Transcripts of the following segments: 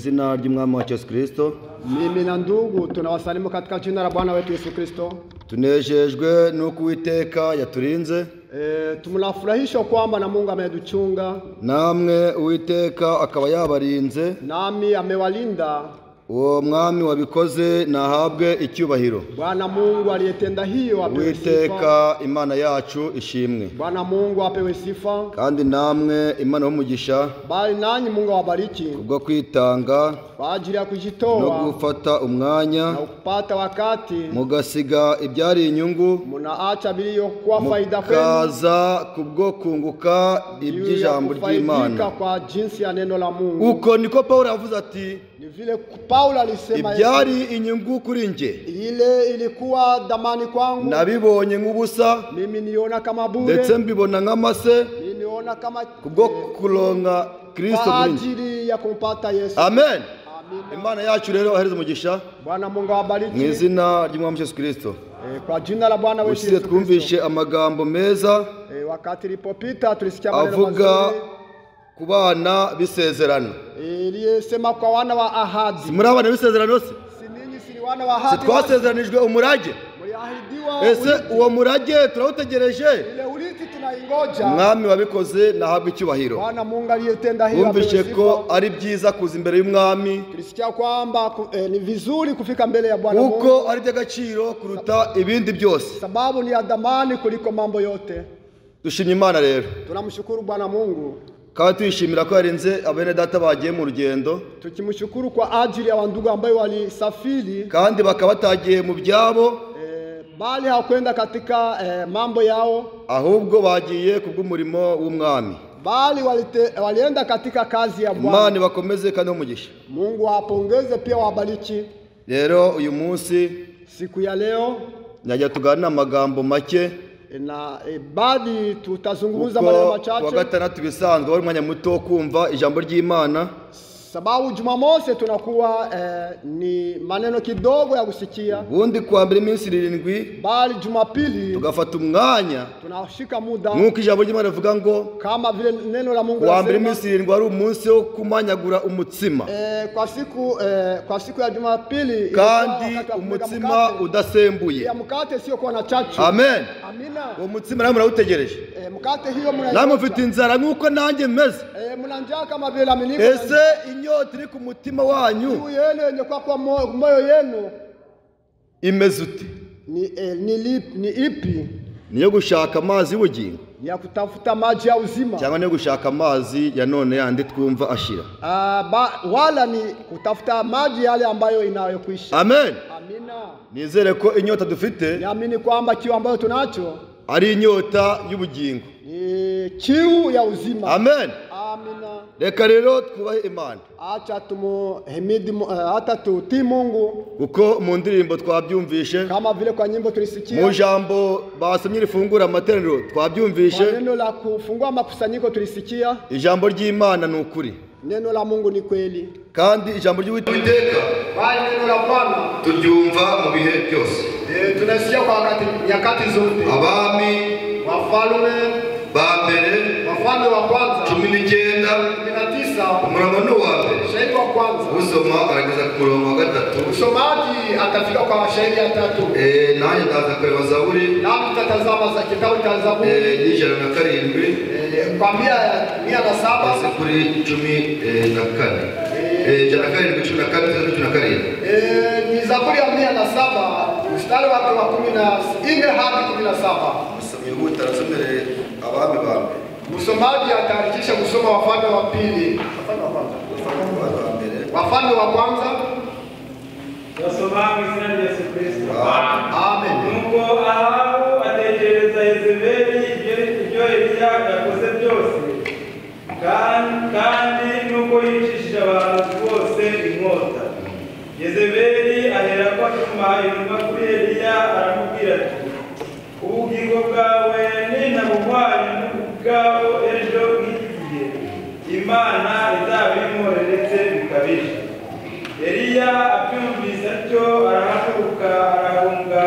Izina ry'Umwami wacu Yesu Kristo. Mimi na ndugu tunawasalimu katika jina la Bwana wetu Yesu Kristo. Tunejejwe nuko Uwiteka yaturinze. Tunafurahishwa kwamba na Mungu ametuchunga. Namwe Uwiteka akaba yabarinze. Nami amewalinda. Uwo mwami wabikoze nahabwe icyubahiro. Bwana Mungu aliyetenda hiyo apewe sifa. Uwiteka Imana yacu ishimwe. Bwana Mungu apewe sifa. Kandi namwe Imana y'umugisha. Bali nanyi Mungu awabariki. Kubwo kwitanga kwa ajili ya kujitoa no gufata umwanya na kupata wakati, mugasiga ibyari inyungu, munaacha biliyokuwa faida kwenu, mukaza kubwo kunguka iby'ijambo ry'Imana kwa jinsi ya neno la Mungu. Uko niko Paulo yavuze ati ni vile Paulo alisema ibyari inyungu kuri nje ile ilikuwa dhamani kwangu, nabibonye nk'ubusa, mimi niona kama bure, ndetse mbibona nk'amase, mimi niona kama kubwo kuronka Kristo kwa kuri nje ajili ya kumpata Yesu. Amen. Amina. Imana yacu rero ahereze umugisha. Bwana Mungu awabariki. Mu izina ry'Umwami Yesu Kristo. Kwa jina la Bwana wetu Yesu twumvishe amagambo meza. Wakati ilipopita tulisikia maneno avuga mazuri ku bana b'isezerano. Iliyesema kwa wana wa ahadi. Muri abana b'isezerano se? Si ninyi si wana wa ahadi. Twasezeranijwe umurage. Mliahidiwa. Ese uwo murage turawutegereje? Ile urithi tunaingoja. Umwami wabikoze nahabwe icyubahiro. Bwana Mungu aliyetenda hiyo apewe Wumvishe ko sifa. ari byiza kuza imbere y'umwami. Tulisikia kwamba ni vizuri kufika mbele ya Bwana Mungu. Kuko ari by'agaciro kuruta ibindi byose. Sababu ni ya dhamani kuliko mambo yote. Dushimye Imana rero. Tunamshukuru Bwana Mungu. Kandi tuyishimira ko yarinze abene data bagiye mu rugendo. Tukimshukuru kwa ajili ya wandugu ambao walisafiri. Kandi bakaba batagiye mu byabo. Bali hakwenda katika mambo yao. Ahubwo bagiye kubw'umurimo w'umwami. Bali walienda katika kazi ya Bwana. Imana bakomeze kandi umugisha. Mungu awapongeze pia wabariki. Rero uyu munsi, siku ya leo, najya tuganira amagambo make. Na bali tutazungumza maneno machache. Kuwa gatandatu bisanzwe wari umwanya muto wo kumva ijambo ry'Imana. Sababu Jumamosi tunakuwa ni maneno kidogo ya kusikia. Ubundi kuwa mbere iminsi 7, bali Jumapili tugafata umwanya, tunashika muda. Nk'uko ijambo ry'Imana rivuga ngo kama vile neno la Mungu kuwa mbere linasema, iminsi 7 wari umunsi wo kumanyagura umutsima. Kwa siku ya Jumapili kandi umutsima udasembuye. Ya mkate sio kwa na chachu. Amen. Amina. Uwo mutsima namwe murawutegereje. Mkate hiyo mnayo. Namwe mufite inzara nk'uko nanjye meze. Mna njaa kama vile mimi. Ese inyota iri ku mutima wanyu yenu yenye kwa moyo yenu imeze ute? Ni ipi? Niyo gushaka amazi y'ubugingo, ni ya kutafuta maji ya uzima, cyangwa niyo gushaka amazi ya none yandi twumva ashira? Wala ni kutafuta maji yale ambayo inayokuisha. Amen. Amina. Nizere ko inyota dufite, niamini kwamba kiu ambayo tunacho ari inyota y'ubugingo, ni kiu ya uzima. Amen. Amina. Reka rero twubahe Imana. Acha tumuhimidi, hata tutii Mungu. Kuko mu ndirimbo twabyumvishe, kama vile kwa nyimbo tulisikia, mu jambo basomye rifungura amateraniro twabyumvishe, kwa neno la kufungua makusanyiko tulisikia. Ijambo ry'Imana ni ukuri. Neno la Mungu ni kweli. Kandi ijambo ry'Uwiteka, bali neno la Bwana turyumva mu bihe byose. Tunasikia kwa wakati, nyakati zote. Abami, wafalme ba mbere, wafalme wa kwanza 19, 19, umurongo ni uwa mbere. Shairi wa kwanza. Usoma arageza ku murongo wa 3. Msomaji atafika kwa shairi ya 3. Nanjye ndaza kureba Zaburi. Nami tutatazama za kitabu cha Zaburi. 107. Kwa 107. Ese kuri 14. 107 14 17. Ni Zaburi ya 107 mstari wake wa 14 hadi 17. Musomyi huta arasomere abami ba mbere. Msomaji ataharakisha kusoma Wafalme wa pili. Wafalme wa kwanza. Basoma mu izina rya Yesu Kristo. Amen. Nuko Ahabu atekereza Yezebeli ibyo Eliya yakoze byose, kandi nuko yicishije abantu bose inkota. Yezebeli aherako atuma intumwa kuri Eliya aramubwira ati ubugingo bwawe nintabuhwanye n'ubwabo ejo nk'iki gihe, Imana izabimporeretse bikabije. Eliya abyumvise atyo arahaguruka arahunga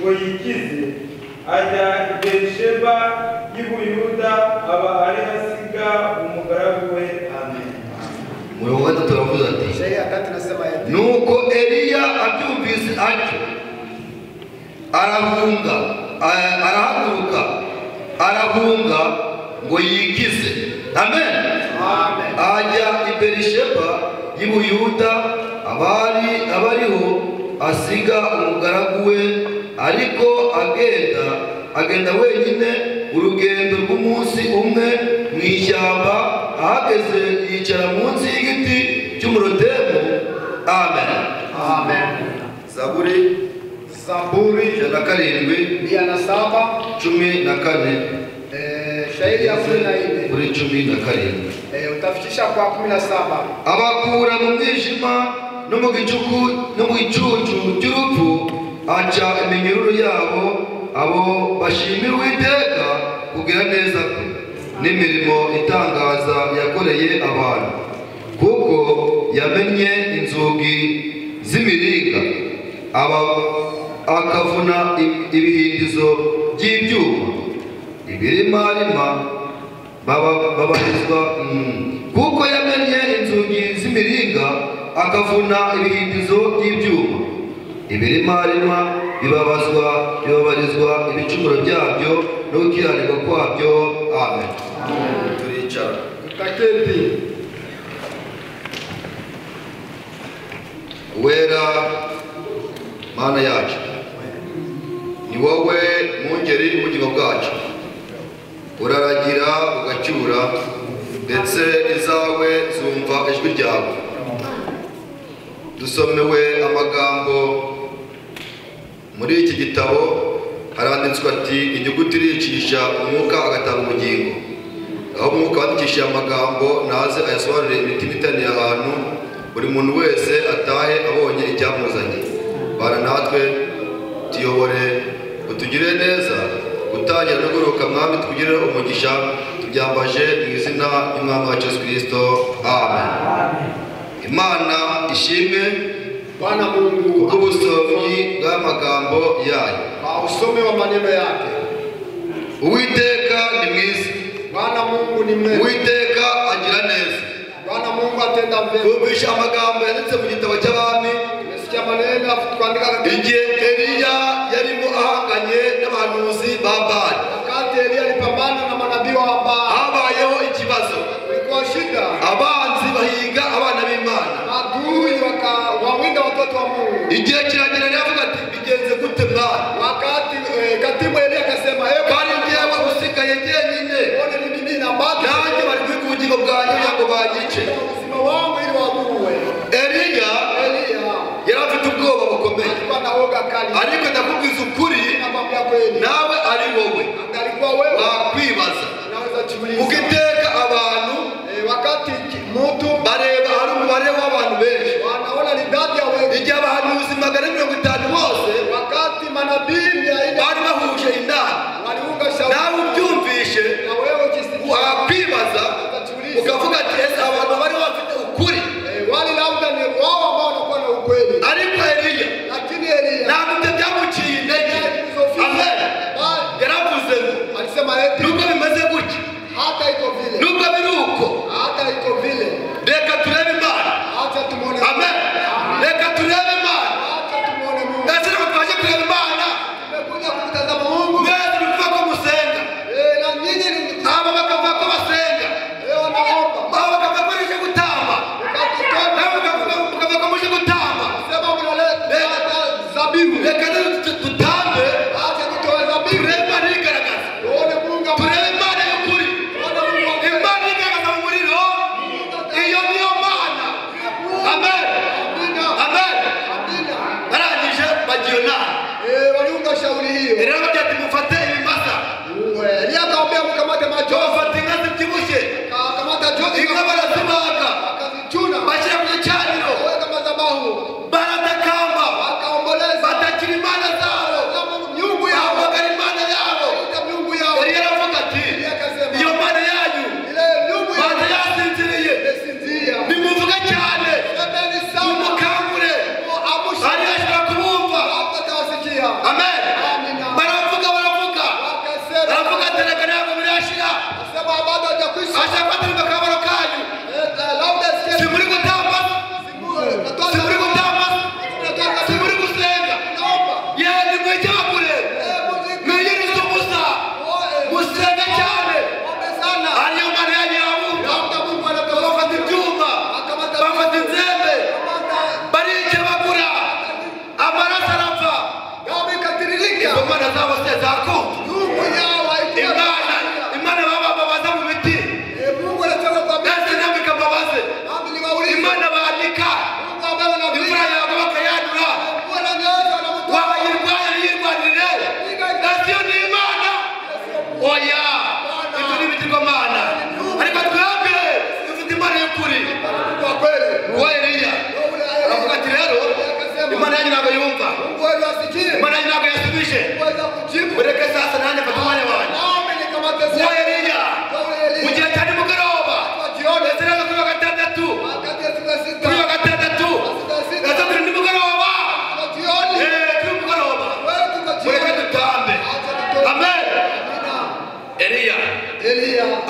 ngo yikize, ajya i Berisheba y'i Buyuda aba ari hasiga umugaragu we. Amen. Umurongo wa 3 uravuze ati Shairi ya 3 nasema eti nuko Eliya abyumvise atyo arahunga, arahaguruka, arahunga ngo yikize. Amen. Amen. Ajya i Berisheba y'i Buyuda, abariho asiga umugaragu we, ariko agenda wenyine urugendo rw'umunsi umwe mu ishyamba. Ahageze yicara munsi y'igiti cy'umurotemu. Amen. Amen. Zaburi Zaburi 107 107 14 shairi ya 14 kuri 17 utafikisha kwa 17. Abakura mu mwijima no mu gicuku no mu gicucu cy'urupfu, aca iminyururu yabo. Abo bashimira Uwiteka kugira neza kwe n'imirimo itangaza yakoreye abantu, kuko yamenye inzugi z'imiringa, akavuna ibihindizo by'ibyuma. Ibirimarima babarizwa, kuko yamenye inzugi z'imiringa, akavuna ibihindizo by'ibyuma. Ibirimarima bibabarizwa ibicumuro byabyo no gukiranirwa kwabyo. Amen. Turicara. Tutaketi. Wera Mana yacu, ni wowe mwungeri w'ubugingo bwacu, uraragira ugacyura, ndetse izawe zumva ijwi ryawe. Dusomewe amagambo muri iki gitabo, haranditswe ati inyuguti iricisha umwuka agatanga ubugingo. Aho umwuka wandikishije amagambo naze ayasobanurire imitima itaniye ahantu, buri muntu wese atahe abonye icyamuzanye. Bana natwe, tuyobore, utugirire neza, gutangira no kuruhuka Mwami, tukugirire umugisha. Tubyambaje mu izina ry'Umwami wacu Yesu Kristo. Amen. Imana ishimwe Bwana Mungu kubw'ubusomyi bw'amagambo yayo. Kwa usome wa maneno yake. Uwiteka ni mwiza. Bwana Mungu ni mwema. Uwiteka agira neza. Bwana Mungu atenda mema. Twumvishe amagambo yanditse mu gitabo cy'Abami. Tumesikia maneno kuandika katika igihe Eliya yarimo ahanganye n'abahanuzi ba Baali. Wakati Eliya alipambana na manabii wa Baali, habayeho ikibazo. Kulikuwa shida. Abanzi bahiga abana b'Imana. Adui wakawawinda watoto wa Mungu. Igihe kiragera yavuga ati bigenze gute mwana? Wakati katibu Eliya akasema, "Eh, kandi njyewe usigaye jyenyine. Mbona ni mimi na baki nanjye bari kwiga ubugingo bwanjye kugira ngo banyice." Ubuzima wangu ili wabuwe. Eliya yari afite ubwoba bukomeye. Alikuwa na woga kali. Ariko ndakubwiza ukuri, Nakwambia kweli, nawe ari wowe angalikuwa wewe wakwibaza. Unaweza kujiuliza. Ukiteka abantu wakati mtu bareba hari umubare w'abantu benshi, wanaona ni idadi ya wengi. Igihe abahanuzi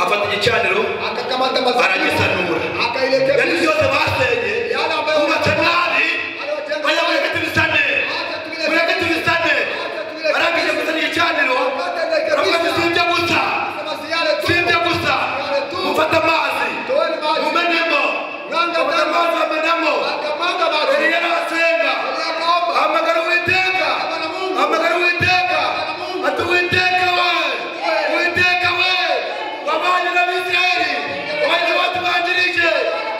Afata igicaniro Akakamata madhabahu. Aragisanura. Yari Akairekebisha. byose basenye Yale ambayo bubatse nabi aliyojenga. bajya mureke tubisane Acha tuile. mureke tubisane Acha tuile. Arangije gusana igicaniro Akate aravuga ati rekebisha. si ibyo gusa Sema si yale tu. si ibyo gusa Yale tu. mufate amazi Toeni maji. mumenemo Mwanga mufate ndani. amazi bamenamo Akamwaga maji. Eliya arasenga Eliya akaomba. ahamagara Uwiteka Bwana Mungu. ahamagara Uwiteka Bwana Mungu. ati Uwiteka we Uwiteka we wabanye n'Abisirayeli wabanye n'abatubanjirije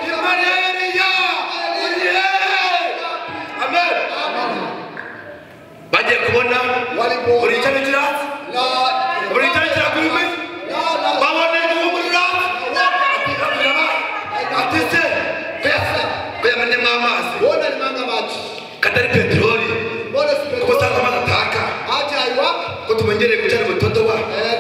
Imana ya Eliya uri hehe? Amen. Bagiye kubona Walipoona. buri cyane kiratse Na buri cyane kiragume na na babona igihumurira ati se kuyamenyemo amazi Mbona limanga maji? katari peteroli Mbona si kuko usanga petroli? amazi ataka Maji haiwaki. ko tumenyereye gucana ubutodowa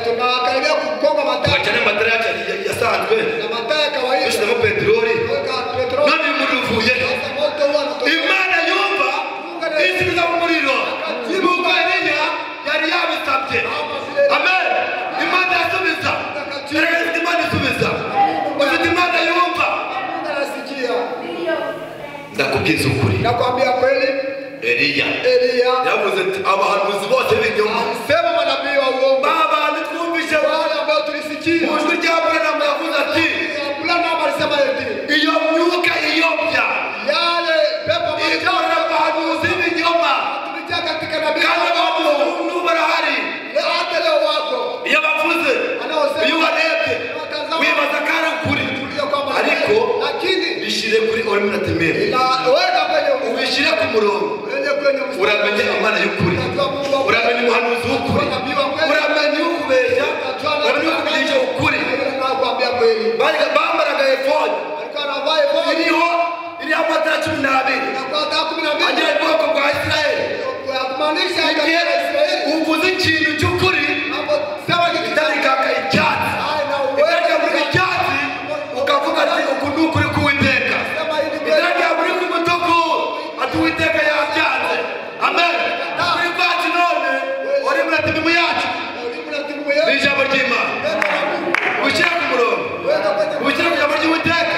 Tunakaribia kugonga mataa tugacana amatara yacu yasanzwe na mataa ya kawaida. dushyizemo peteroli Weka petroli. none uyu muriro uvuye he? Sasa moto huwa unatoka. Imana yumva isubiza mu muriro nuko Eliya yari yabisabye. Amen. Imana irasubiza. Erega ifite Imana isubiza ufite Imana yumva. Mungu anasikia. Ndakubwiza ukuri Nakwambia kweli, Eliya Eliya yavuze ati abahanuzi bose b'ibinyoma alisema manabii wa uongo ba bantu twumvise wale ambao tulisikia. mu ijwi rya Buranamu yavuze ati Branham alisema eti iyo myuka iyobya yale pepo ikora machafu abahanuzi b'ibinyoma tulitia katika nabii kandi wa uongo. abahanuzi n'ubu barahari. Leo hata leo wako Iyo bavuze wanaosema iyo ubarebye wibaza ko ari ukuri tulio kwamba ariko lakini bishyire kuri orminatemere inaweka kwenye ubishyire ku murongo kwenye kwenye mstari. uramenye Imana y'ukuri Utajua Mungu wa kweli. uramenye umuhanuzi w'ukuri Nabii wa kweli. uramenye ukubeshya Utajua na- uramenye ukuvugisha ukuri. Yule anayekwambia kweli. Bambaraga efodi Alikuwa anavaa efodi iriho iriho amatara 12 na kwa taa 12 agira ubwoko bwa Isirayeli ya kumaanisha igihe katika Israeli uvuze ikintu cy'ukuri hapo sema kitu itara rikaka icyatsi haya na itara ryamurika uweke icyatsi ukavuga ati uku ni ukuri k'Uwiteka. sema hili Itara kweli. ryamurika umutuku ati Uwiteka yabyanze. Amen. Kuri kwacu none uri muri timu yacu Na ulimu na timu ni yetu ijambo ry'Imana neno la Mungu ubishyire ku murongo weka kwenye ubishyire ku ijambo ry'Uwiteka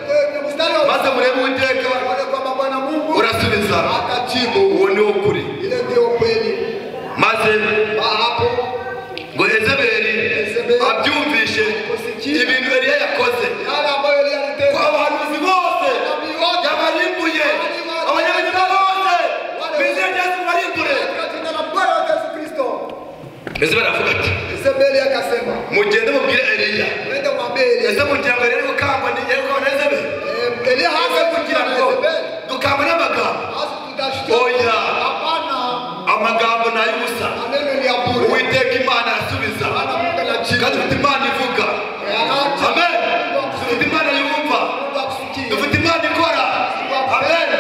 kwenye mstari wa maze murebe Uwiteka wale kwamba Bwana Mungu urasubiza akajibu. uwo ni wo kuri. Ile ndio kweli. Maze Ba hapo ngo Ezebeli abyumvishe ibintu Eliya yakoze yale ambayo Eliya ko alitenda abahanuzi bose nabii wote yabarimbuye abanyabinyoma bose mu izina rya Yesu barimbure. katika jina la Bwana wetu Yesu Kristo. Ezebeli aravuga ati Ezebeli akasema, mugende mubwire Eliya. mwende mwambie Eliya. Ese mugira ngo rero gukangwa ni yari gukangwa na Ezebeli Eliya ese hawezi kugira kugira na ngo Ezebeli. dukangwa n'amagambo Basi tutashtuka. Oya. Hapana, amagambo ni ay'ubusa. maneno ni ya bure. Uwiteka Imana arasubiza Bwana Mungu anajibu. kandi dufite Imana ivuga. Anaacha. Amen. Mungu akusikie. Dufite Imana yumva Mungu akusikie. dufite Imana ikora. Amen.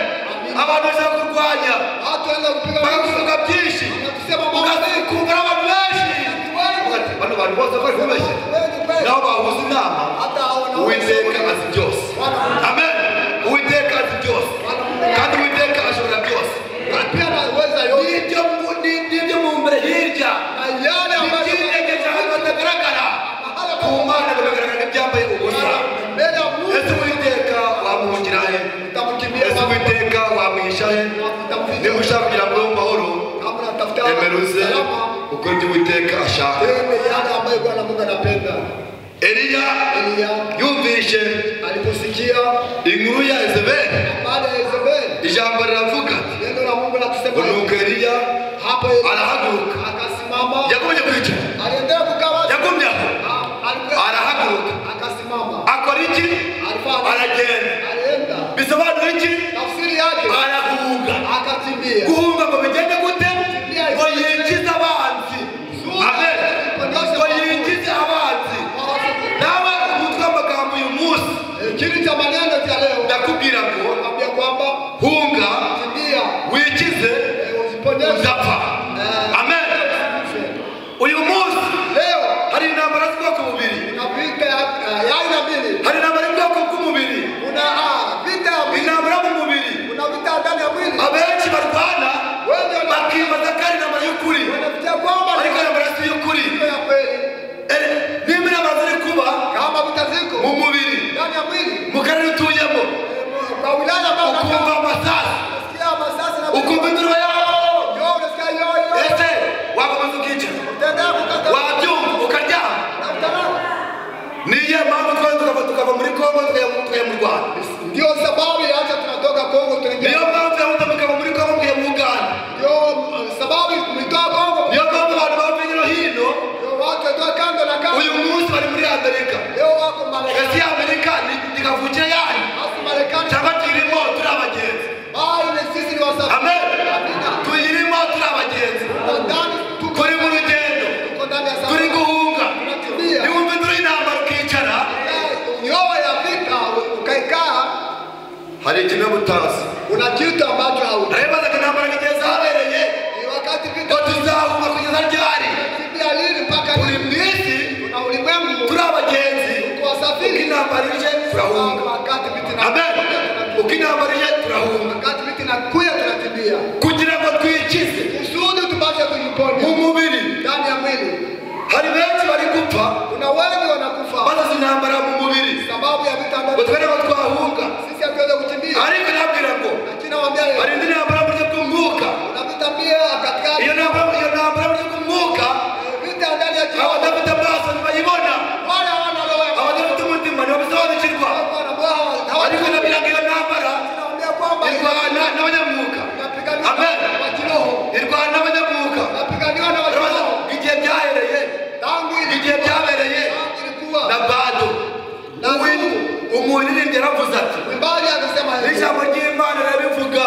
Abantu bashaka kurwanya Watu wanaweza kupiga makofi bakakuvuga byinshi na kusema mambo mengi. ukumva n'abantu benshi Wengi, bano bantu bose bari kubeshya wengi kweli. naho bahuza inama Hata hao wanaume. Uwiteka azi byose. Amen. Uwiteka azi byose kandi Uwiteka ashobora byose. Na pia anaweza yote. N'ibyo n'ibyo mu mbere hirya Na yale ambayo ibyirengeje ahantu hatagaragara ku Mana bikagaragara nk'ibyambaye ubusa. mbele ya Mungu Ese Uwiteka wamuhungira he? utamkimbia Ese wapi? Uwiteka wamwihisha he? Utamficha. Niba ushaka kugira ngo ube mu mahoro Kama unatafuta emera uze salama, ukore ibyo Uwiteka ashaka. tende yale ambayo Bwana Mungu anapenda. Eliya Eliya yumvishe aliposikia inkuru ya Ezebeli habari ya Yezebeli, ijambo riravuga ati neno la Mungu la ngo kusema nuko Eliya hapo, Eliya arahaguruka. akasimama, Yagumye kwicara aliendelea kukaa wazi. yagumye aho Arahaguruka akasimama, akora iki? alifanya Aragenda. alienda. Bisobanura iki? Tafsiri yake Arahunga. akakimbia. Guhunga ngo bigende gute? Ngo yinjize abanzi. Amen. Ngo yinjize abanzi. Nawe umutwe w'amagambo uyu munsi Kili cha maneno cha leo ndakubwira ngo nakwambia kwamba hunga kimbia, wikize usiponyeshe udapfa. Amen. Uyu munsi leo hari intambara z'ubwoko bubiri. kuna vita ya aina mbili. Hari intambara y'ubwoko bw'umubiri. Kuna vita ya mwili, Intambara mu mubiri kuna vita ndani ya mwili. abenshi barwana Wengi bakibaza ko ari intambara y'ukuri wanafikia kwamba ariko intambara si iy'ukuri. ni ya kweli. Niba intambara ziri kuba intambara ije turahunga. Amen. Uko intambara ije turahunga. Wakati vita inakuya tunakimbia. Kugira ngo twikize. Kusudi tupate kujiponya. Mu mubiri. Ndani ya mwili. Hari benshi bari gupfa. Kuna wengi wanakufa. Bazize intambara mu mubiri. Sababu ya vita ambayo twebwe ntabwo twahunga. Sisi hatuwezi kukimbia. Ariko nabwira ngo lakini nawaambia hari indi ntambara mu buryo bw'umwuka. Kuna vita pia katika iyo ntambara mu buryo bw'umwuka. Vita ndani ya kiroho. Abadafite amaso ntibayibona. Wale hawana roho. Abadafite umutima ntibabisobanukirwa. Ariko nabwira ngo iyo ntambara irwana n'abanyamwuka. Amen. Irwana n'abanyamwuka. Igihe byahereye, igihe byabereye na bado umuririmbyi yaravuze ati ijambo ry'Imana rirabivuga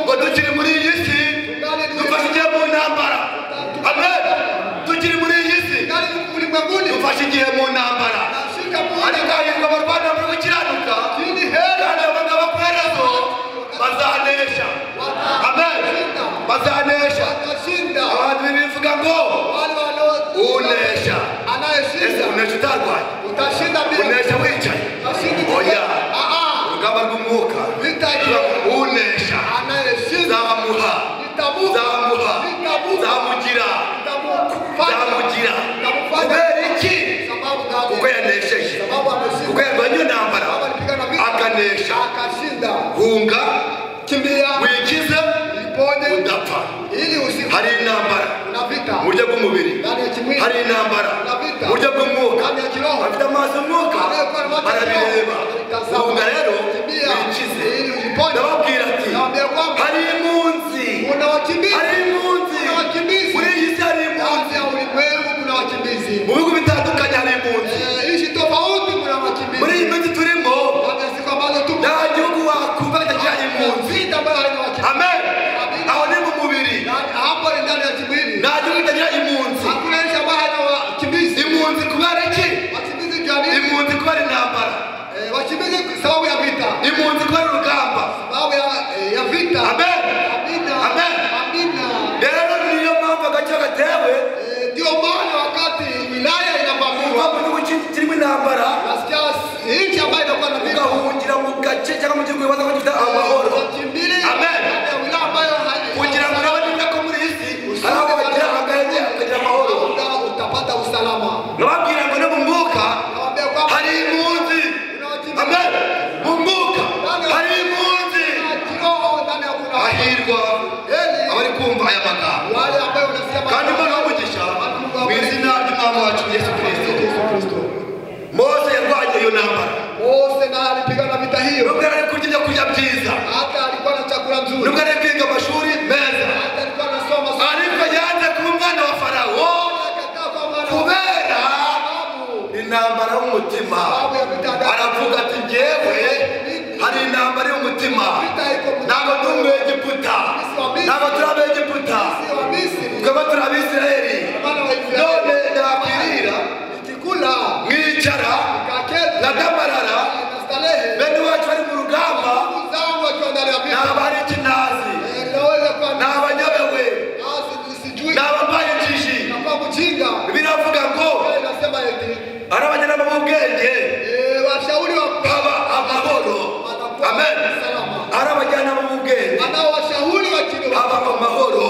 ngo tukiri muri iyi si dufashe igihe mu ntambara. Amen. Tukiri muri iyi si dufashe igihe mu ntambara. Ariko hahirwa abarwana muri gukiranuka kandi abagabo ku bazanesha. Amen. Bazanesha. Abantu bivuga ngo unesha. Ese unesha utarwaye? Unesha wicaye? Oya. Urugamba rw'umwuka. Unesha. Nzamuha. Nzamuha. Nzamugira. Nzamugira. Kubera iki? Kuko yanesheje. Kuko yarwanye iyo ntambara akanesha. Hunga. Wikize udapfa. Hari intambara mu buryo bw'umubiri, hari intambara mu buryo bw'umwuka. Abafite amaso y'umwuka barabireba. Hunga rero wikize. Ndababwira ati hari impunzi, hari impunzi muri iyi si, hari impunzi mu bihugu bitandukanye, hari impunzi muri iyi minsi turimo. Nta gihugu wakumva kitagira impunzi. Amen. Aho ni mu mubiri. Nta gihugu kitagira impunzi. Impunzi kubera iki? Impunzi kubera intambara. Impunzi kubera urugamba. Amen. Amen. Rero niyo mpamvu agace gatewe, uva mu gihugu kirimo intambara ugahungira mu gace cyangwa mu gihugu wibaza ko gifite amahoro. Amen. Kugira ngo urebe niba ko muri iyi si hari aho bagira agahenge bakagira amahoro. Nababwira ngo no mu mwuka hari impunzi. Amen. Mu mwuka hari impunzi. Hahirwa abari kumva aya magambo kandi Imana umugisha mu izina ry'Umwami wacu Yesu Kristo. Mose yarwanye iyo ntambara. Mose naye alipigana vita hiyo. Nubwo yari kurya ibyo kurya byiza, hata alikuwa na chakula nzuri, nubwo yari kwiga amashuri meza, hata alikuwa anasoma, ariko yanze kuba umwana wa Farawo kubera intambara y'umutima. Aravuga ati njyewe hari intambara y'umutima, ntabwo ndi Umwegiputa, ntabwo turi Abegiputa, twebwe turi Abisirayeli. None nakwirira mwicara nadamarara, bene wacu bari mu rugamba, naba ari ikinazi, naba nyobewe, naba mbaye injiji. Biravuga ngo ari abajyanama b'ubwenge haba amahoro. Amen. Ari abajyanama b'ubwenge haba amahoro.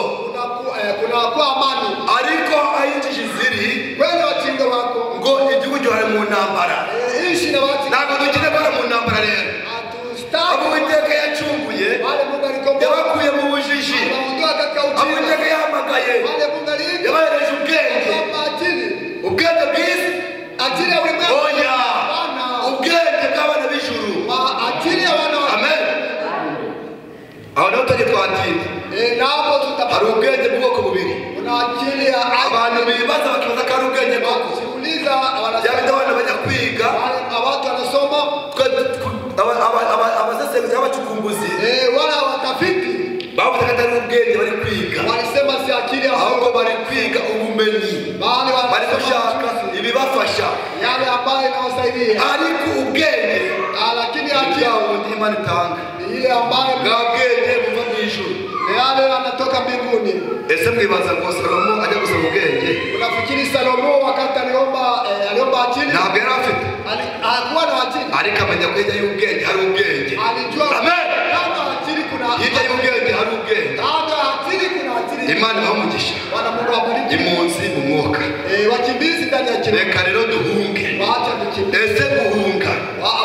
Ariko aho injiji ziri ngo igihugu gihora mu ntambara. Ntabwo dukeneye guhora mu ntambara rero. Abo Uwiteka yacunguye yabakuye mu bujiji, abo Uwiteka yahamagaye yabahereje ubwenge, ubwenge bwiza. Oya, ubwenge bw'abana b'ijuru. Amen. Aho naho tujye twatinda. Hari ubwenge bw'ubwoko bubiri. Abantu bibaza bakibaza ko ari ubwenge koko. Byaba abana bajya kwiga, abasesenguzi b'abacukumbuzi bavuze ko atari ubwenge bari kwiga, ahubwo bari kwiga ubumenyi, bari gushaka ibibafasha. Ariko ubwenge ni bwa bundi Imana itanga, bwa bwenge buva mu ijuru. Yale anatoka mbinguni. Ese mwibaza ngo Salomo ajya gusaba ubwenge? Unafikiri Salomo wakati aliomba aliomba akili? Ntabwo yari afite. Hakuwa na akili. Ariko amenya ko hirya y'ubwenge hari ubwenge. Alijua Amen. kando akili kuna Hirya y'ubwenge hari ubwenge. kando akili kuna akili. Imana ibahe umugisha. Bwana Mungu awabariki. Impunzi mu mwuka. Wakimbizi ndani ya kiroho. Reka rero duhunge. Waacha tukimbie. Ese guhunga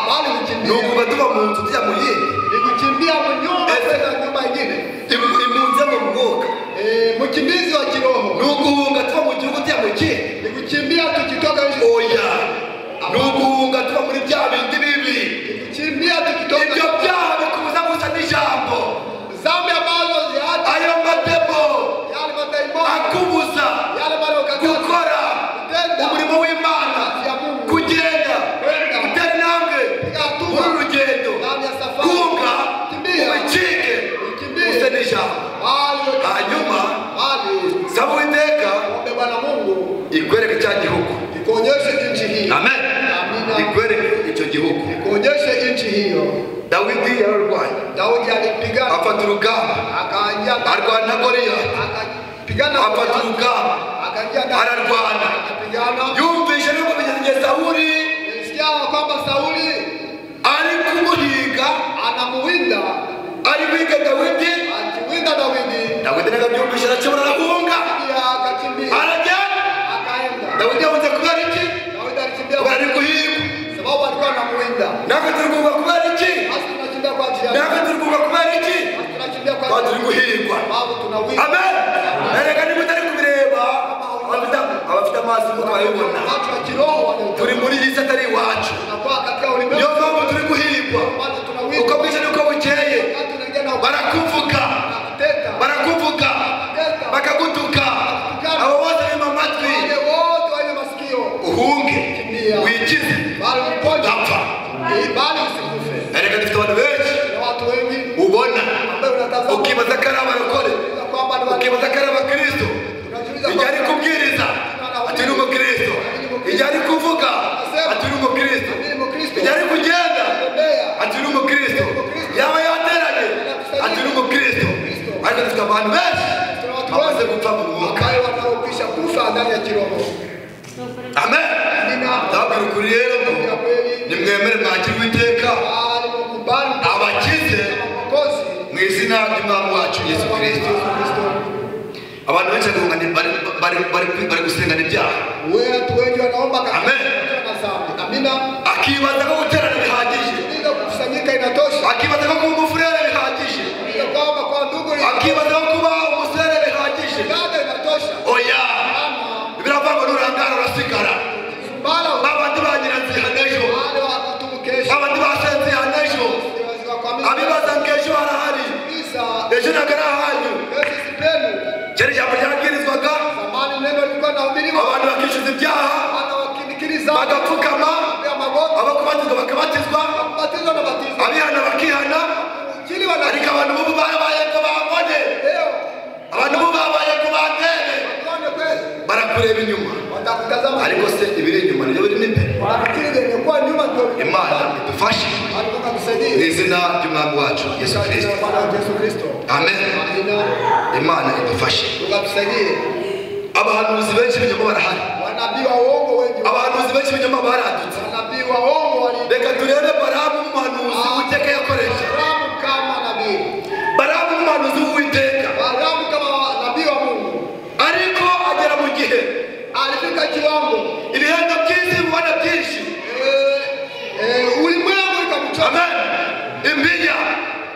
Bali ni kukimbia. ukuva tuva mu nzu tujya mu yindi? Ni kukimbia mu nyumba kwenda nyumba nyingine. Impunzi mu mwuka. Mkimbizi wa kiroho. Ni uguhunga tuva mu gihugu tujya mu kindi? Ni kukimbia tukitoka nchi. Oya. Ni uguhunga tuva muri bya bindi bibi. Ni kukimbia tukitoka. Ibyo byaha bikubuza gusa n'ijambo. Zambi ambazo ziacha. Ayo mademo. Yale madaimoni. Akubuza. Yale marokakazi. Gukora. Kutenda. Umurimo w'Imana. Kugenda. Gutera intambwe. Muri urugendo. Ndani ya safari. Guhunga. Kimbia. Ubicike. Ukimbie. Use n'ijambo. Hanyuma saba Uwiteka Ombe Bwana Mungu ikwereke cya gihugu. ikuonyeshe nchi hii. Amen. Amina. Ikwereke icyo gihugu. Ikuonyeshe nchi hiyo. Dawidi yararwanye. Daudi alipigana. Afata urugamba. Akaingia. Arwana na Goliyati. Akapigana. Afata urugamba. Akaingia. Ararwana. Akapigana. Yumvise nuko bigeze igihe Sawuli Nilisikia kwamba Sauli ari kumuhiga, anamuwinda, ari guhiga Dawidi. Akiwinda Dawidi. Dawidi nagabyumvise arashobora arahunga. Akakimbia. Aragenda. Akaenda. Dawidi yahunze kubera iki? Dawidi alikimbia Kubera ari guhigwa. sababu alikuwa anamuwinda. Natwe turi guhunga kubera iki? Basi tunakimbia kwa ajili ya Natwe turi guhunga kubera iki? Basi tunakimbia kwa Kuba ajili turi guhigwa. sababu tunawinda. Amen. Erega niba utari kubireba, abafite amaso y'umwuka barabibona. Watu wa kiroho wanaona. Turi muri iyi si atari iwacu. Tunakuwa katika ulimwengu. Niyo mpamvu turi guhigwa. Bado tunawinda. Uko bwije n'uko bukeye. Wakati tunaingia na Barakuvuga. kuteta. Barakuvuga. Kuteta. Bakagutuka. Abo bose bima amatwi. Wale wote wenye masikio. Uhunge. Kimbia. Wikize. Bali uponye. Udapfa. Bali usikufe. Erega dufite abantu benshi Na watu wengi ubona ambao unatazama ukibaza ko ari abarokore, kwamba ni watu ukibaza ko ari abakristo. tunajiuliza Igihe ari kubwiriza ati ni umukristo, igihe ari kuvuga ati ni umukristo, mimi ni Mkristo. igihe ari kugenda Tembea. ati ni umukristo, yaba yateranye ati ni umukristo. Ariko dufite abantu benshi Tuna watu bamaze wengi gupfa mu mwuka. ambao wanaokwisha kufa ndani ya kiroho. Amen. Amina. Ndababwira ukuri rero ngo Ya kweli nimwemere mwakire Uwiteka bali mkubali abakize Mwokozi mu izina ry'Umwami wacu Yesu Kristo. Yesu Kristo. Abantu benshi bari gusengana ibyaha. Watu wengi wanaomba katika Amen. dhambi. Amina. Akibaza ko guterana bihagije, Ndio kukusanyika inatosha. akibaza ko kuba umufurere bihagije, Ndio kwamba kwa ndugu akibaza ko kuba umusere bihagije. ibada inatosha. Oya, Ama biravuga ngo nurangara urasigara. bala Babandi ba nyiranzihana ejo, wale wa kutumukesha babandi ba senzihana ejo, abibaza ngo ejo harahari, kabisa ejo ntabwo ari ahanyu. kesho si penu. Kera ijambo ryabwirizwaga Zamani neno lilikuwa linahubiriwa, abantu bakishyuza ibyaha, wana wakinikiriza bagapfukama, ya magoti, abakubatizwa bakabatizwa, batizwa na batizwa, abihana bakihana. chini wana Ariko abantu b'ubu babaye ngo bambone, leo abantu b'ubu babaye ngo bandebe, waone kweli, barakureba inyuma, watakutazama ariko se ibiri inyuma nibyo birimo imbere. wanafikiri vyenye nyuma ndio Imana idufashe Bali Mungu mu atusaidie izina ry'Umwami wacu Yesu katika Kristo. jina la Bwana wetu Yesu Kristo. Amen. Amina. Imana idufashe. Mungu atusaidie. Abahanuzi benshi b'ibinyoma barahari, Wanabii wa uongo wengi, abahanuzi benshi b'ibinyoma baradutse. wanabii wa uongo wali Reka turebe Balamu nk'umuhanuzi Uwiteka yakoresha. Balaamu kama nabii, Balamu nk'umuhanuzi w'Uwiteka, Balaamu kama nabii wa Mungu ariko agera mu gihe alifika kiwango ibihendo by'isi bibona byinshi. Ulimwengu ikamchoka. Amen. Imbinya,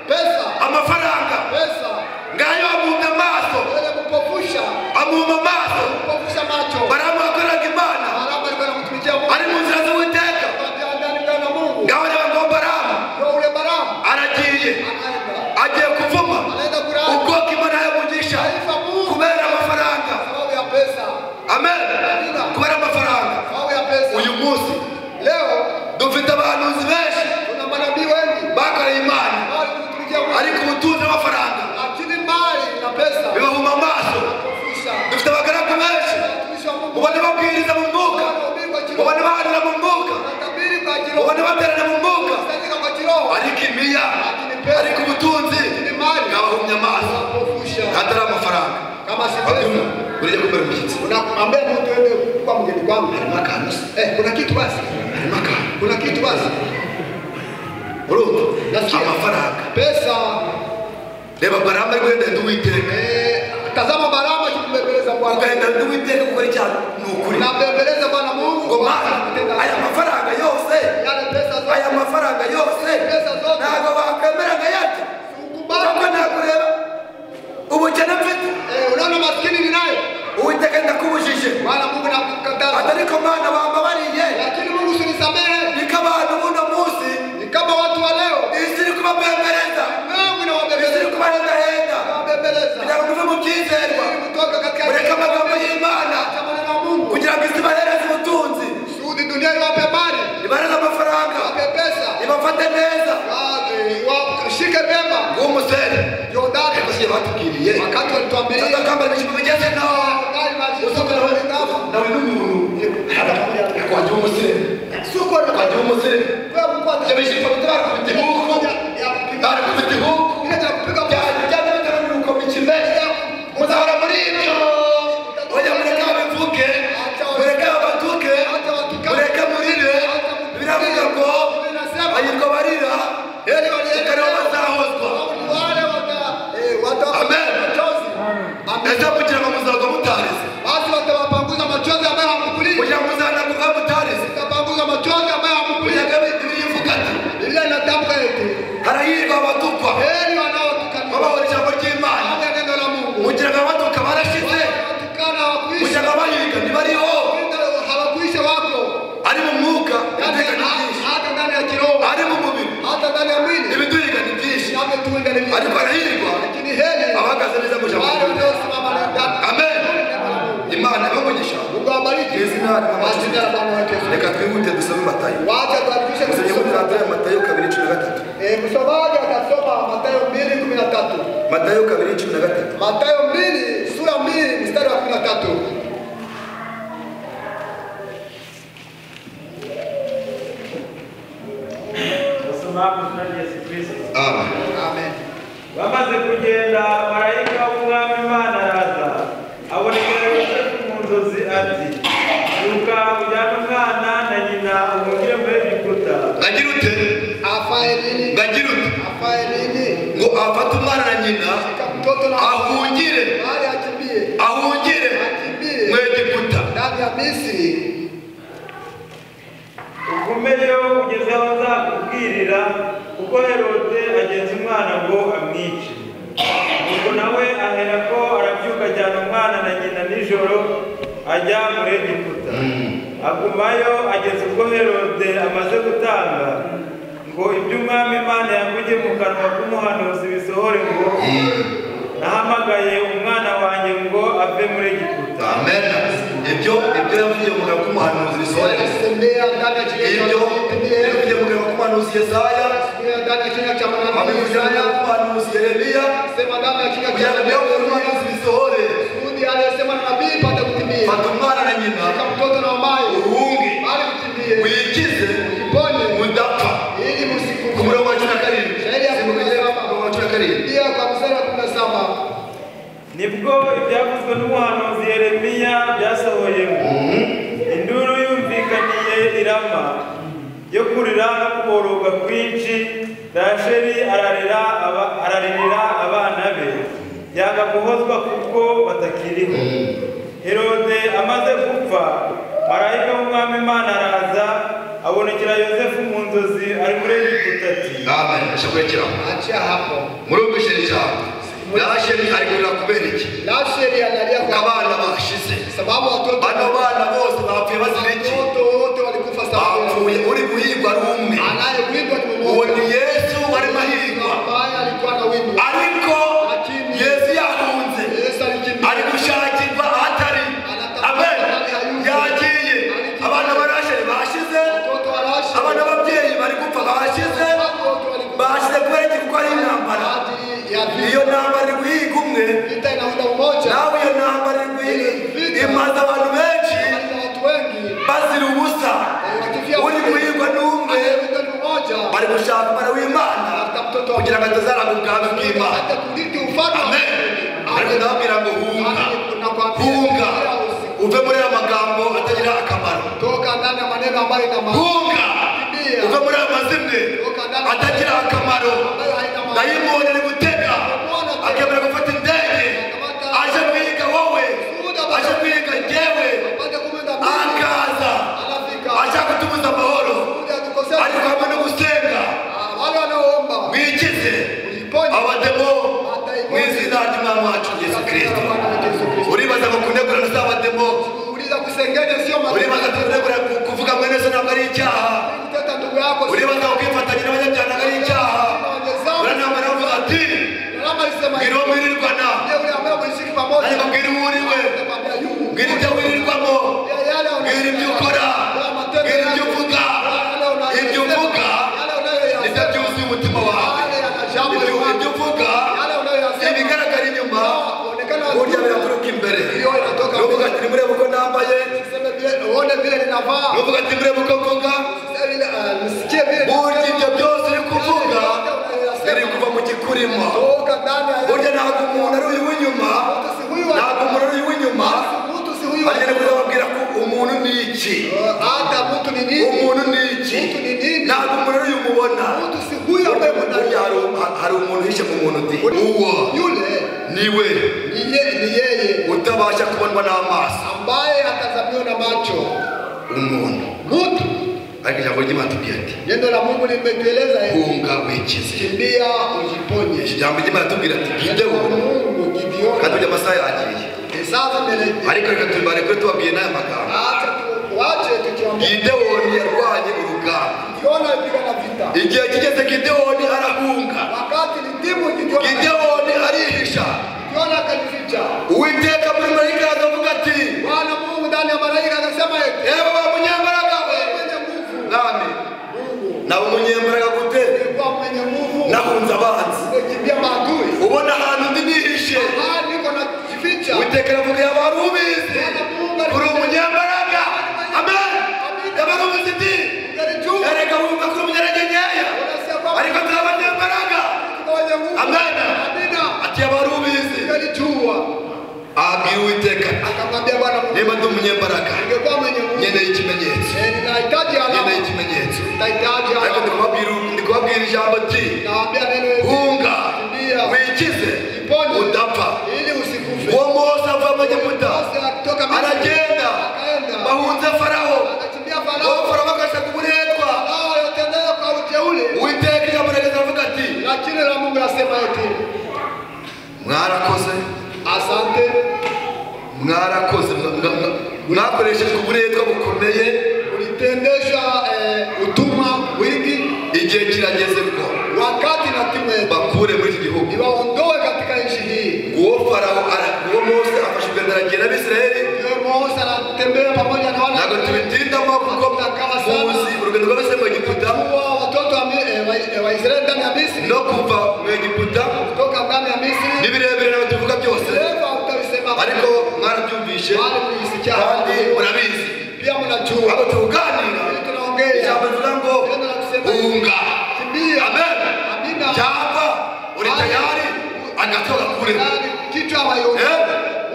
Pesa, amafaranga pesa ngayo amuhumye amaso, ile kupofusha, amuhuma amaso. kupofusha macho. Balamu yakoraga Imana Balaamu alikuwa anamtumikia Mungu, ari mu nzira z'Uwiteka. alikuwa ndani na Mungu. Ngaho reba ngo Balamu Ndio ule Balaamu aragiye, anaenda, agiye kuvuma anaenda kulaani ubwoko Imana yamugisha taifa Mungu kubera amafaranga. sababu ya pesa, Amen. Kubera amafaranga. sababu ya pesa. Uyu munsi Leo dufite abahanuzi benshi kuna manabii wengi bakoreye Imana, bali kumtumikia Mungu, ariko ubutunzi n'amafaranga lakini mali na pesa bibahuma amaso. kupofusha. Dufite abagaragu benshi Watumishi wa Mungu ubona babwiriza mu mwuka, wanahubiri kwa kiroho, ubona bahanura mu mwuka, wanatabiri kwa kiroho, ubona baterana mu mwuka, wanakusanyika kwa kiroho, ariko imiya, lakini pesa, ariko ubutunzi lakini mali bwabahumye amaso. kupofusha. Ntatari amafaranga. Kama si pesa, Uriya kumbera umushyitsi unamwambia mtu ende kwa mgeni kwangu, harimo akantu se, kuna kitu basi, harimo akantu. kuna kitu basi. Urumva amafaranga Pesa. Reba Balamu ari guhendahenda Uwiteka. Tazama Balaamu akimbembeleza Bwana. Ugahenda Uwiteka gukora icyaha ni ukuri. Unambembeleza Bwana Mungu ngo Mana aya mafaranga yose, yale pesa zote, aya mafaranga yose pesa zote ntabwo wakwemera nkayarya. Ukubali nakureba ubukene mfite. Unaona maskini ninaye. Uwiteka ndakubujije. Bwana Mungu nakukataza. Ariko Mana wambabariye. Lakini Mungu usinisamehe. Ni kama buno munsi, ni kama watu wa leo. Isi iri kubabembeleza. Mungu inawabembeleza. Isi iri kubahendahenda. Inawabembeleza. Kugira ngo muve mu byizerwa. Kutoka katika mureke amagambo y'Imana. Maneno ya Mungu. Kugira ngo isi ibahereze ubutunzi. Sudi dunia iwape mali. Ibahereze amafaranga. Iwape pesa. Ibafate neza. Washike vyema. Umusere. Jordani. Ariko si batubwiriye. Wakati walituambia. Sasa kama ibishyimbo bigeze naho. Nawe n'umuntu. Kwaje umusere. Suko kwaje umusere. Kwa ibishyimbo barakubita ihuku. Barakubita ihuku. Byajya bitaranuko bikime. Muzahora muri ibyo. Oya mureke babivuge. Mureke babatuke. Mureke murire. Biravuga ngo ayirwa barira. Reka bazahozwa. Amen. Ese kugira ngo muzagwa mutarize. Basi watawapanguza machozi ambayo hamkulia. Kugira ngo muzanaguka mutarize. Watapanguza machozi ambayo hamkulia. Bibiliya ivuga ati. Biblia inatamka eti. Harahirwa abatukwa. Heri wanaotukana. Babahora ijambo ry'Imana. Neno la Mungu. Kugira ngo abatuka barashize. Wanaotukana hawakuisha. Kugira ngo abahiga ntibariho. Hawakuisha wako. Ari mu mwuka. Ibiduhiga ni byinshi. Hata ndani ya kiroho. Ari mu mubiri. Hata ndani ya mwili. Ibiduhiga ni byinshi. Vinavyotuinga ni vingi. Ariko harahirwa. Lakini heri abahagaze neza mu ijambo wale waliosimama ndani. Amen. Imana ibahe. Mungu awabariki. Izina la Bwana wetu Yesu. Reka twihute dusome Matayo. Wacha tuandikishe Musomye muri Matayo 2:13. Msomaji atasoma Matayo 2:13. Matayo 2:13. Matayo 2 sura 2 mstari wa 13. Basoma mu izina rya Yesu Kristo. Amen. Amen. Bamaze kugenda marayika w'Umwami Imana araza abonekera Yosefu mu nzozi ati byuka ujyane umwana na nyina uhungire muri Egiputa. Ngagira ute? Afaye nini? Ngagira ute? Afaye nini? Ngo afate umwana na nyina mtoto na ahungire. Bali akimbie. Ahungire akimbie mu Egiputa. Ndani ya Misri. Ugumeyo kugeza aho nzakubwirira kuko Herode agenza umwana ngo amwice. Nuko nawe aherako arabyuka ajyana umwana na nyina nijoro ajya muri Egiputa. Agumayo ageza ubwo Herode amaze gutanga ngo iby'Umwami Imana yavugiye mu kanwa k'umuhanuzi bisohore ngo nahamagaye umwana wanjye ngo ave muri Egiputa. Amen. Ibyo yavugiye mu kanwa k'umuhanuzi bisohore. Ibyo yavugiye mu kanwa k'umuhanuzi Yesaya. Abivugira mu kanwa k'umuhanuzi Yeremiya. Kugira ngo ibyo umuhanuzi bisohore. Fata umwana na nyina uhunge wikize mudapfa. Ku murongo wa 17. Nibwo ibyavuzwe n'umuhanuzi Yeremiya byasohoye ngo induru yumvikaniye i Rama yo kurira no kuboroga kwinshi. Rasheli araririra abana be yanga guhozwa kuko batakiriho. Herode amaze gupfa marayika w'Umwami Imana araza abonekera Yosefu mu nzozi ari muri Egiputa ati Amen. Ashobora Achia hapo. Murumvise ijambo. Rasheli ari kurira kubera iki? Rasheli analia kwa abana bashize. Sababu watoto bano bana bose bapfuye bazira iki? Watoto wote walikufa sababu bapfuye uri guhigwa ari umwe. Anayewindwa ni mmoja. Uwo ni Yesu arimo ahigwa. Ambaye alikuwa anawindwa. Ariko Yesu yahunze. Yesu alikimbia. Ari gushakirwa ahatari. Amen. Yagiye. Abana ba Rasheli bashize. Abana b'ababyeyi bari gupfa bashize. Bashize kubera iki? Kuko ari intambara. Iyo ntambara iri guhiga umwe. Nawe iyo ntambara iri guhiga imaze abantu benshi bazira ubusa. Uri guhigwa n'umwe bari gushaka umwana w'Imana kugira ngo atazaranga ubwami bw'Imana. Amen. Ariko ndababwira ngo hunga, hunga uve muri aya magambo atagira akamaro. Hunga uve muri aya mazimwe Atagira akamaro. Dayimoni ari gutega akemera gufata indege aje kwiga wowe, aje kwiga njyewe, akaza ashaka kutubuza amahoro, ariko hamwe no gusenga mwikize abademo mu izina ry'Umwami wacu Yesu Kristo. Uribaza ngo kunegura na abademo, uribaza kunegura kuvuga mwene so ntabwo ari icyaha, uribaza ngo kwifatanya n'abanyabyaha ntabwo ari icyaha. Uranamara avuga ati mbwira uwo mwirirwana, nanjye mbabwira uwo uriwe, mbwira ibyo wirirwamo, mbwira ibyo ukora, mbwira ibyo uvuga. Ibyo uvuga nibyo byuzuye umutima wawe. Ibyo uvuga ibigaragara inyuma burya biraturuka imbere. Nuvuga ati nimurebe uko nambaye, nuvuga ati murebe uko mvuga, burya ibyo byose uri kuvuga biri kuva mu gikurimo. Burya ntabwo umuntu ari uyu w'inyuma, ntabwo umuntu ari uyu w'inyuma. Agenda kuzababwira ko umuntu ni iki, umuntu ni iki, ntabwo umuntu ari uyu mubona. Burya hari umuntu uhishe mu muntu undi, uwo niwe utabasha kubonwa n'amaso, umuntu. Ariko ijambo ry'Imana tubwiye ati hunga wikize. Ijambo ry'Imana tubwira ati Gidewoni, kandi burya amasaha yagiye, ariko reka tubareke tubabwiye n'aya magambo. Gidewoni yarwanye urugamba, igihe kigeze Gidewoni arahunga, Gidewoni arihisha. Uwiteka muri marayika aravuga ati yewe wa munyembaraga we, nami nawe umunyembaraga gute? Nahunze abanzi, ubona ahantu ndi nihishe. Uwiteka aravuga yaba wari ubizi uri umunyembaraga. Amen. Yaba wari ubizi iti erega wumva ko uri umunyarage nkeya, ariko turi abanyembaraga. Amen. Ati yaba wari ubizi. Abwira Uwiteka niba ndi umunyembaraga nkeneye ikimenyetso, nkeneye ikimenyetso. Ariko ndi kubabwira ijambo ati hunga wikize udapfa. Uwo Mose ava mu Egiputa aragenda, bahunze Farawo, uwo Farawo agashaka uburetwa. Uwiteka ijambo rigeze aravuga ati mwarakoze, asante, mwarakoze, mwakoreshejwe uburetwa bukomeye, ulitendesha utumwa wingi. Igihe kirageze ko wakati na timu bakure muri iki gihugu, iwaondoe katika nchi hii. Uwo Farawo, uwo Mose afashe urugendo aragenda n'Abisirayeli. Mose anatembea pamoja na wana. Ntabwo tubitindamo kuko muzi urugendo rw'Abisirayeli mu Egiputa, watoto wa Israeli ndani ya Misri, no kuva mu Egiputa, kutoka ndani ya Misri, ni birebire ntabwo tuvuga byose, ariko mwarabyumvishe kandi murabizi. Pia mnajua. Abo tuganira ijambo rivuga ngo hunga. Amen. Cyangwa uri tayari agatwe gakuremo,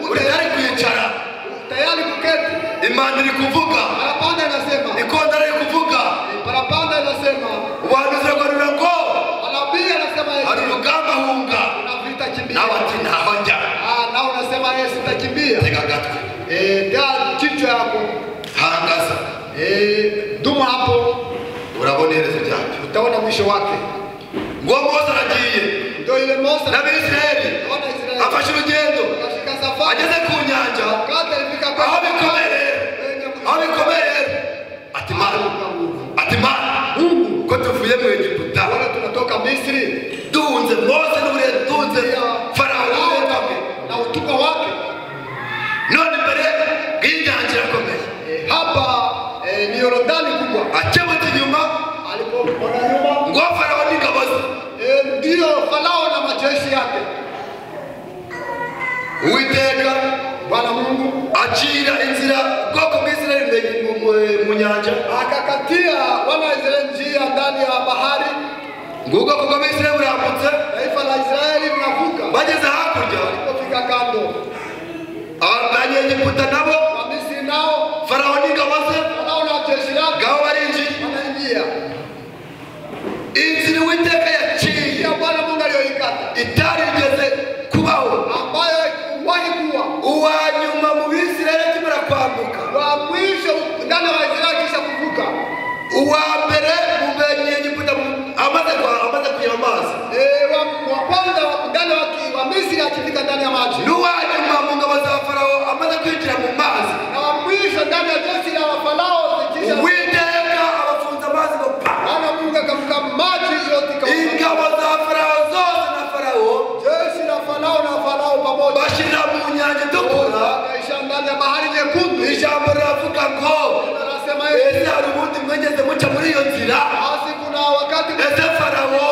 uri tayari kwicara, tayari kuketi. Imana iri kuvuga, parapanda inasema, ikondera iri kuvuga, parapanda inasema, ubuhanuzi buragarura ngo anabii anasema hari urugamba, hunga. Kuna vita, kimbia. Nawe ati ntaho njya. Nawe unasema yeye sitakimbia. Tega agatwe, tea kichwa yako, hangaza, dumu hapo, urabona iherezo ryabyo, utaona mwisho wake. Ngo Mose aragiye Ndio ile Mose n'Abisirayeli afashe urugendo, ageze ku nyanja, aho bikomeye, aho bikomeye, ati Mana, ati Mana, ko tuvuye mu Egiputa, tunatoka Misri, duhunze Mose n'uburetwa, duhunze Farawo n'uburetwa bwe na utumwa wake, none imbere y'inyanja irakomeye. Hapa ni Yordani kubwa. Akebutse inyuma, alipoona nyuma, ngo Farawo n'ingabo ze, ndio Farao na majeshi yake. Uwiteka Bwana Mungu acira inzira ubwoko bw'Isirayeli mu nyanja, akakatia wana wa Israeli njia ndani ya bahari. Ngo ubwoko bw'Isirayeli burambutse, taifa la Israeli linavuka. Bageze hakurya, walipofika kando, Abanyegiputa nabo, Wamisri nao, Farao n'ingabo ze, Farao na jeshi lake, ngabo barinjiye, wanaingia. Inzira Misri akifika ndani ya maji, n'uwanyuma mu ngabo za Farawo amaze kwinjira mu mazi, na wa mwisho ndani ya jeshi la Farao zikisha, Uwiteka abafunze amazi ngo pa. Bwana Mungu akafunga maji yote ikawa. Ingabo za Farawo zose na Farawo, jeshi la Farao na Farao pamoja, bashira mu nyanja itukura, wakaisha ndani ya bahari nyekundu. Ijambo riravuga ngo Anasema hivi, ese hari ubundi mwegeze muca muri iyo nzira? basi kuna wakati Ese Farawo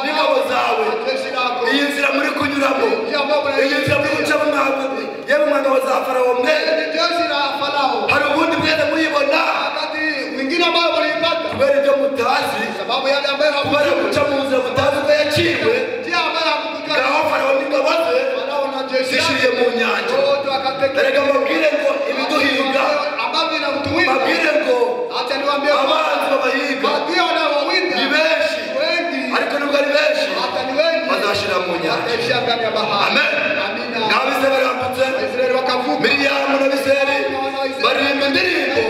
n'ingabo zawe, jeshi lako, iyi nzira muri kunyuramo, njia ambayo iyi nzira muri gucamo, mwabwe yewe mwa ngabo za Farawo mwe, ni jeshi la Farao. hari ubundi mwese muyibona? Wakati mwingine ambao mliipata, Kubera ibyo mutazi, sababu yale ambayo kubera hamkujua, guca mu nzira mutazi uko yaciwe, njia ambayo hamkujua, ngaho Farawo n'ingabo ze Farao na jeshi zishiriye lake mu nyanja. wote wakateketezwa. Erega mbabwire ngo ibiduhiga, ambavyo inatuwinda, mbabwire ngo acha niwaambie abanzi babahiga maadui wanaowawinda ni benshi, wengi, ariko nubwo ari benshi hata ni wengi, bazashira mu nyanja. wataishia ndani ya bahari. Amen. Amina. Ngaho Abisirayeli barambutse, Waisraeli wakavuka, Miriyamu na Biseri baririmba indirimbo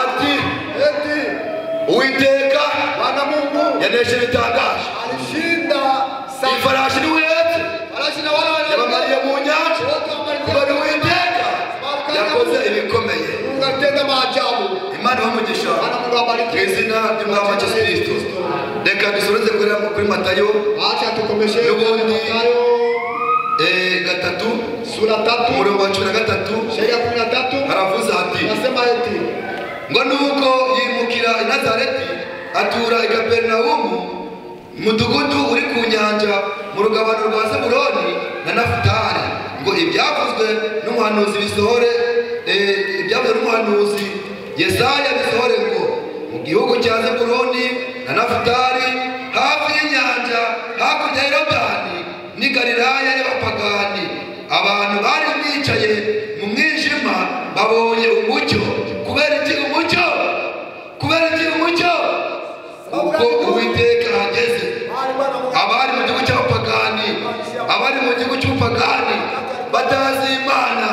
ati eti Uwiteka Bwana Mungu yaneshe bitangaje, alishinda sana ifarashi niwetse farashi na wale yabamariye mu nyanja, wote wamalizia. kubera Uwiteka yakoze ibikomeye. Mungu alitenda maajabu. Imana ibahe umugisha Bwana Mungu mu abariki. izina ry'Umwami wacu Yesu Kristo. Reka dusoreze kuri Matayo Acha tukomeshe N'ubundi Mathayo 3 sura 3 umurongo wa 13, sheria 13, haravuze hati nasema eti ngo nuko yimukira i Nazareti atura i Kaperinawumu, umudugudu uri ku nyanja mu rugabano rwa Zebuloni na Nafutali, ngo ibyavuzwe n'umuhanuzi bisohore, ibyavuzwe n'umuhanuzi Yesaya bisohore ngo mu gihugu cya Zebuloni na Nafutali, hafi y'inyanja, hakurya ya Yorodani n'i Galilaya y'abapagani, abantu bari bicaye mu mwijima babonye umucyo. Kubera iki umucyo? Kubera iki umucyo? Kuko Uwiteka ahageze. Abari mu gihugu cy'abapagani, abari mu gihugu cy'ubupagani batazi Imana,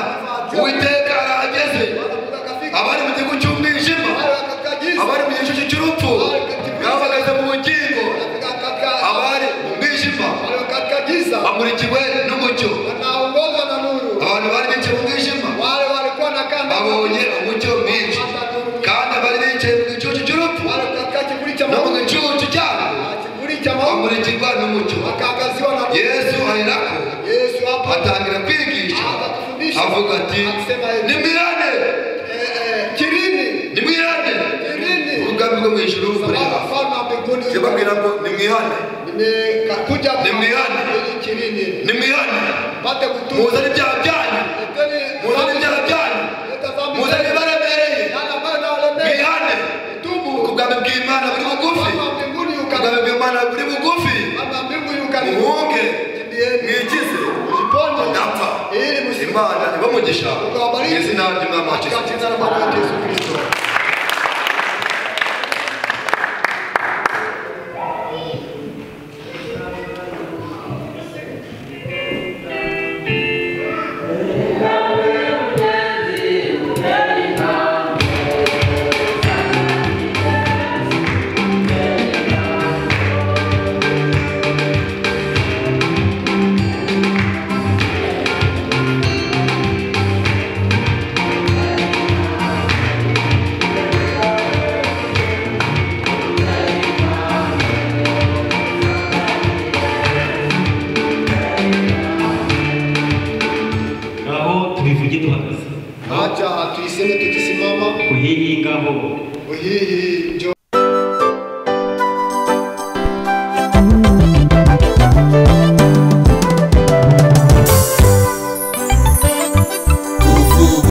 Uwiteka arahageze. Abari mu gihugu cy'umwijima, abari mu gicucu cy'urupfu, bahagaze mu bugingo. Abari mu mwijima katika giza bamurikiwe n'umucyo. Wanaongozwa na nuru. Abantu bari bicaye mu mwijima Wale walikuwa na kanda babonye umucyo mwinshi, kandi abari bicaye mu gicucu cy'urupfu wale katika kivuli cha no mu mauti, gicucu cyabo kivuli cha mauti bamurikirwa n'umucyo. wakaangaziwa na nuru. Yesu aherako Yesu hapa atangira kwigisha akatufundisha avuga ati akisema hivi, nimwihane, kirini, nimwihane, kirini, ubwami bwo mu ijuru buri sababu hafi. ufalme wa mbinguni Ndababwira ngo nimwihane, nimekuja Nimwihane. ili kirini nimwihane, pate kutubu. muzane ibyaha byanyu, Leteni muzane ibyaha byanyu, leta dhambi muzane zenu, ibibaremereye, yale ambayo inawalemea, mwihane, tubu. ubwami bw'Imana buri bugufi, Ufalme wa mbinguni ubwami ukaribu, bw'Imana buri bugufi, ufalme wa mbinguni ukaribu. muhunge, Kimbieni, mwikize, mjiponye, mudapfa. ili msife. Imana ibahe umugisha Mungu mu awabariki izina ry'Umwami wacu Yesu katika jina la Bwana wetu Yesu Kristo. Aho tubivuge duhagaze. Acha tuiseme tukisimama. Uhihi ngaho. Uhihi njoo.